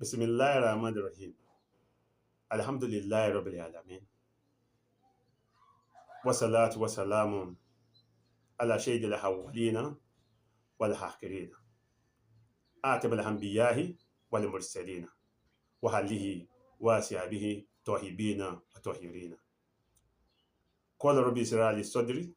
Bismillahir Rahmanir Rahim. Alhamdulillahi Rabbil Alamin. Wassalatu wassalamu ala sayyidil awwalina wal akhirina. Atimil anbiya'i wal mursalina. Wa alihi wa ashabihi tayyibina wa tahirina. Qala rabbi ishrah li sadri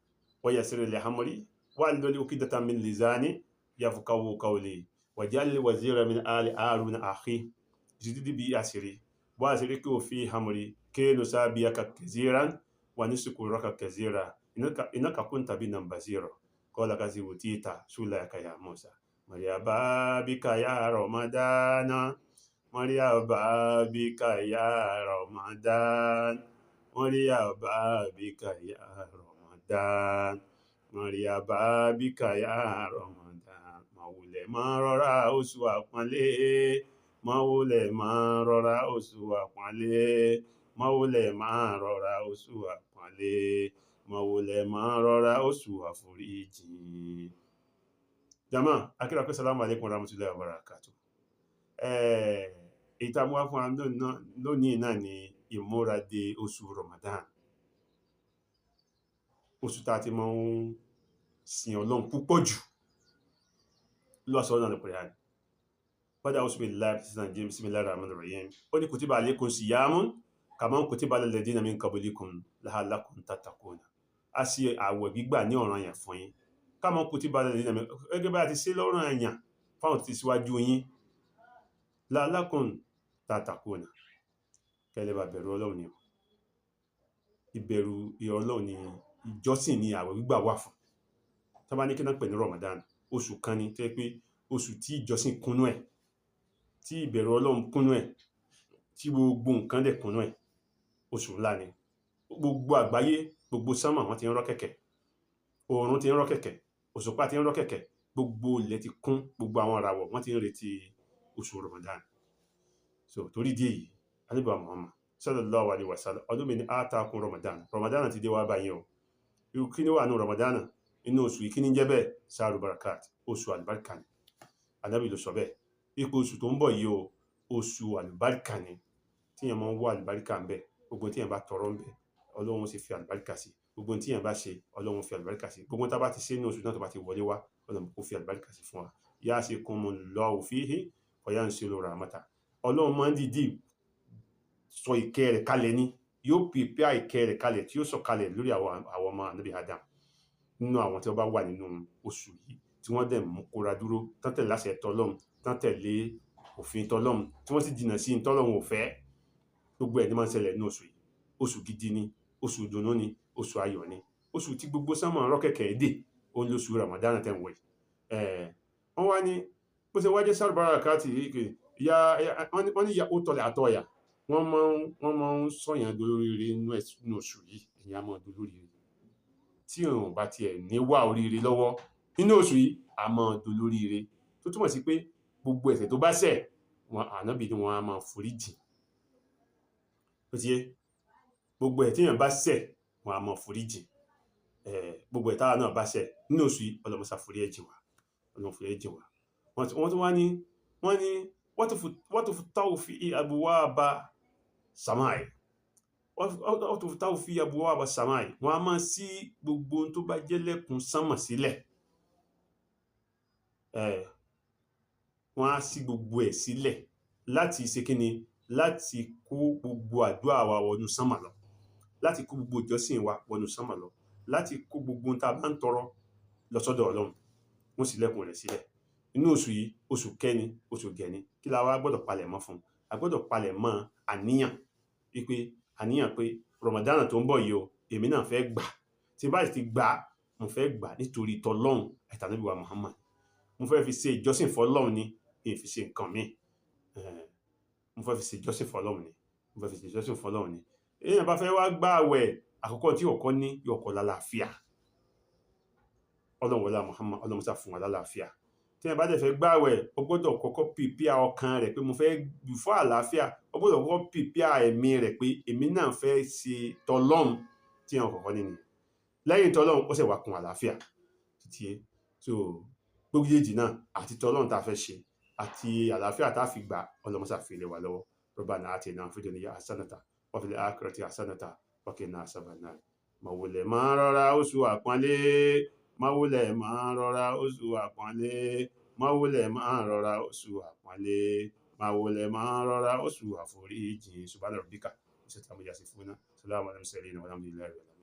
wa yassir li amri wahlul 'uqdatan min lisani yafqahu qawli waj'al li wazira min ali haruna akhi zidni bi asri wa asriku fi amri kay nusabbihaka kathiran wa nuskuraka kathira innaka kunta bina basira. Qala qad utita sulaka ya Musa. Marhaba bika ya Ramadana, marhaba bika ya Ramadan, marhaba bika ya Ramadan, marhaba bika ya Ramadan. Mawulẹ̀ máa rọra oṣù àpọ́nlé, mawulẹ̀ máa rọra oṣù àpọ́nlé, mawulẹ̀ máa rọra oṣù àpọ́nlé, mawulẹ̀ máa rọra oṣù àforíjìn. Jama, akíra pé salamu alaikum warahmatullahi wabarakatuh. Èyí tá a mú wá fún wa lónìí náà ni ìmúradé oṣù Ramadan. Oṣù tá a ti máa ń sin Ọlọ́run púpọ̀ jù. Lọ́sọ̀ náà ní Kùránì. Bada auzu billahi bismillahir rahmanir rahim. Ó ní kutiba alaykum siyamun kama kutiba alal ladina min qablikum la'allakum tattaquna. A ṣe àwẹ̀ gbígbà ní ọ̀ranyàn fún yín. Kama kutiba alal ladina min, gẹ́gẹ́ bá a ti ṣe lọ́ranyàn fáwọn tí síwájú yín. La'allakum tattaquna. Kẹ́ lè bá bẹ̀rù Ọlọ́run ni o. Ìbẹ̀rù Ọlọ́run ni ìjọsìn ni àwẹ̀ gbígbà wà fún. Tí wọ́n bá ní kí náà pè ní Ramadan, oṣù kan ni tó jẹ́ pé oṣù tí ìjọsìn kúnnú ẹ̀, tí ìbẹ̀rù Ọlọ́run kúnnú ẹ̀, tí gbogbo nǹkan dẹ̀ kúnnú ẹ̀. Oṣù ńlá ni. Gbogbo àgbáyé, gbogbo sánmà wọ́n ti ń rọ́ kẹ̀kẹ́, oòrùn ti ń rọ́ kẹ̀kẹ́, òṣùpá ti ń rọ́ kẹ̀kẹ́, gbogbo ilẹ̀ ti kún, gbogbo àwọn ìràwọ̀ wọ́n ti ń retí oṣù Ramadan. So torí ìdí èyí, Ànábì wa Muhammad sallallahu alaihi wasallam ọdún mi ní atakum Ramadan. Ramadan ti dé wá báyìí o. Irú kí ni wà nínú Ramadan? Inú oṣù yìí kí ni jẹ́ bẹ́ẹ̀? Sáàrù barakat, oṣù àlùbáríkà ni. Ànábì ló sọ bẹ́ẹ̀. Ipò oṣù tó ń bọ̀ yìí o, oṣù àlùbáríkà ni. Tí èèyàn máa ń wá àlùbáríkà ń bẹ, gbogbo tí èèyàn bá tọrọ ń bẹ, Ọlọ́run sì fi àlùbáríkà sí. Gbogbo tí èèyàn bá ṣe, Ọlọ́run fi àlùbáríkà sí. Gbogbo tí a bá ti ṣe nínú oṣù náà tó bá ti wọlé wá, Ọlọ́run kó fi àlùbáríkà sí fún wa. Yasikumullahu fihi wa yanzilu rahmata. Ọlọ́run máa ń dìídì sọ ìkẹ́ rẹ̀ kalẹ̀ ni. Yóò prepare ìkẹ́ rẹ̀ kalẹ̀ tí yóò sọ kalẹ̀ lórí àwọn ọmọ Ànábì Adam. Nínú àwọn tí wọ́n bá wà nínú oṣù yìí, tí wọ́n dẹ̀ mú kóra dúró, tán tẹ̀lé àṣẹ tọlọ́run, tán tẹ̀lé òfin tọlọ́run, tí wọ́n sì jìnnà sí tọ́lọ́run ò fẹ́. Gbogbo ẹ̀ ní máa ń ṣẹlẹ̀ nínú oṣù yìí. Oṣù gidi ni, oṣù ìdùnnú ni, oṣù ayọ̀ ni, oṣù tí gbogbo sánmọ̀ ń rọ́ kẹ̀kẹ́ dè, òun lóṣù Ramadan tẹ̀ ń wọ̀ yìí. Wọ́n wá ní bó ṣe wá jẹ́ sáàrù barakati yìí, wọ́n ní ó tọlẹ̀ àtọ̀yà. Wọ́n máa ń sọ̀yàn dolóríire nínú oṣù yìí. Èèyàn á máa dolóríire. Tí òun bá tiẹ̀ ní wà oríire lọ́wọ́ nínú oṣù yìí, a máa dolóríire. Tó túmọ̀ sí pé gbogbo ẹ̀ṣẹ̀ tó bá ṣẹ̀, wọn Ànábì ní wọn á máa foríjì. Ó ti yé? Gbogbo ẹ̀ tí èèyàn bá ṣẹ̀, wọn á máa foríjì. Gbogbo ẹ̀ táwa náà bá ṣẹ̀ nínú oṣù yìí, Ọlọ́run ṣá forí ẹ̀ jìn wá. Ọlọ́run forí ẹ̀ jìn wá. Wọ́n tún wá ní, wọ́n ní wa tuftahu fi abwaba samai. Wa tuftahu fi abwaba samai. Wọ́n á máa ṣí gbogbo ohun tó bá jẹ́ lẹ́kùn sánmà sílẹ̀. Wọ́n á ṣí gbogbo ẹ̀ sílẹ̀ láti ṣe kíni? Láti kó gbogbo àdúrà wa wọnú sánmà lọ. Láti kó gbogbo ìjọsìn wa wọnú sánmà lọ. Láti kó gbogbo ohun tí a bá ń tọrọ lọ sọ́dọ̀ Ọlọ́run. Wọ́n sì lẹ́kùn rẹ̀ sílẹ̀. Inú oṣù yìí, oṣù kẹ́ni, oṣù gẹ̀ni, kí la wá gbọ́dọ̀ palẹ̀ mọ́ fún? A gbọ́dọ̀ palẹ̀ mọ́ àníyàn wípé àníyàn pé Ramadan tó ń bọ̀ yìí o, èmi náà fẹ́ gbà. Tí n bá sì ti gbà, mo fẹ́ gbà nítorí tọlọ́run àti Ànábì wa Muhammad. Mo fẹ́ fi ṣe ìjọsìn fún Ọlọ́run ni, mi ò fi ṣe nǹkan mi. Mo fẹ́ fi ṣe ìjọsìn fún Ọlọ́run ni. Mo fẹ́ fi ṣe ìjọsìn fún Ọlọ́run ni. Èèyàn bá fẹ́ wá gbà àwẹ̀, àkọ́kọ́ tí ó kọ́ ní yóò kọ́ lálàáfíà. Ọlọ́run wọlá Muhammad, Ọlọ́run sá fún wa lálàáfíà. Tí èèyàn bá dẹ̀ fẹ́ gbà àwẹ̀, ó gbọ́dọ̀ kọ́kọ́ prepare ọkàn rẹ̀ pé mo fẹ́ fún àlàáfíà. Ó gbọ́dọ̀ kọ́kọ́ prepare ẹ̀mí rẹ̀ pé èmi náà fẹ́ ṣe tọlọ́run tí èèyàn kọ́kọ́ ní nìyẹn. Lẹ́yìn tọlọ́run, ó sì wá kun àlàáfíà. Títí yé. So gbogbo méjèèjì náà àti tọlọ́run tá a fẹ́ ṣe Àti àlàáfíà tá a fi gbà, ọlọ́mọṣà fi lé wa lọ́wọ́. Rabbana atina fid dunya hasanata wa fil akhirati hasanata wa qina azaban nar. Mọ̀wulẹ̀ máa rọra, oṣù àpọ́nlé. Mọ̀wulẹ̀ máa rọra, oṣù àpọ́nlé. Mọ̀wulẹ̀ máa rọra, oṣù àpọ́nlé. Mọ̀wulẹ̀ máa rọra, oṣù àforíjìn. Subhana rabbika izzati amma yasifuna, salamun alal mursalin, walhamdulillahi rabbil alamin.